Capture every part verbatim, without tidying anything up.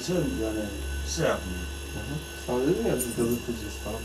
Yani şey yapmıyor. Hı hı. Sana dedim ya, biz gazeteciyiz falan.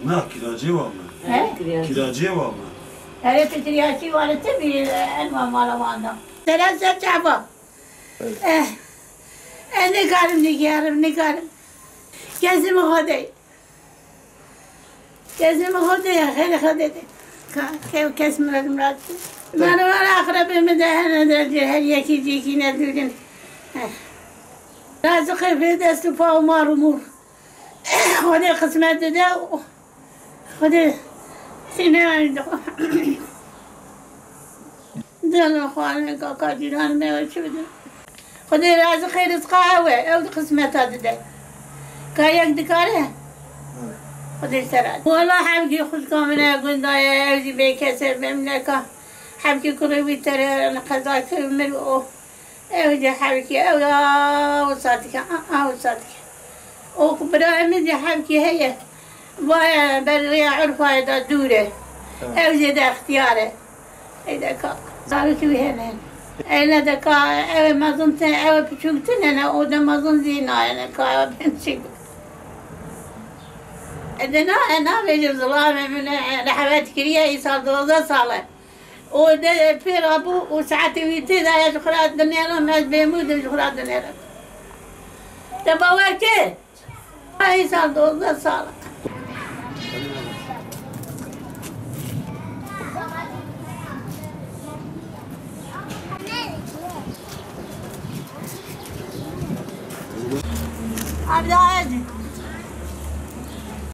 Na, kiracê wa me. He? Kiracê wa me. Erê, tu kiracî wan e, tu bî, en wa mala wan da. Sere ser çava. Eh, eh, nikarim, nikarim, nikarim. Kesim Xwedê. Kesim Xwedê, xêr Xwedê de. Ka, ke-, kes mirad mirad. Mano, wala akrabê min de hene de, her yekî cîkî ne dûrin. Eh. Razî xêr dest û pa û mar û mûr. Xwedê qismet dide û Xwedê sîne dide. Dil xwarin kaka cîran me çi bidin. Xwedê razî xêr rizqa ew e, ew di qismeta dide. Ka yek dikare? Xwedê sera. Wala hevkî xwişka min e, gunda ye, ew jî bêkes e, memleka. Hevkî kurê wî tere, qeza kir, mir û Ew jî hevkî, ew ya wisa dike, a, a wisa dike. Û ku birayê min jî hevkî heye, vaye ber rêya Urfayê de dûr e. Ha. Ew jî de extiyar e. Ey de ka, zarokî wî hene. Eyle de ka, ew ê mezin tine, ew ê piçûk tine ne, û de mezin zî nayene ka, ew bên çi. E de na, e nabêjim zilamê min e, rehmet kiriye, îsal dozdeh sal e. û de pê rabû û saetê wî tê de ye, ji xwe re dinêrim, ez bêmûd im, ji xwe re dinêrim. Te bawer kir? Ay, sal dozdeh sal. Evda ez,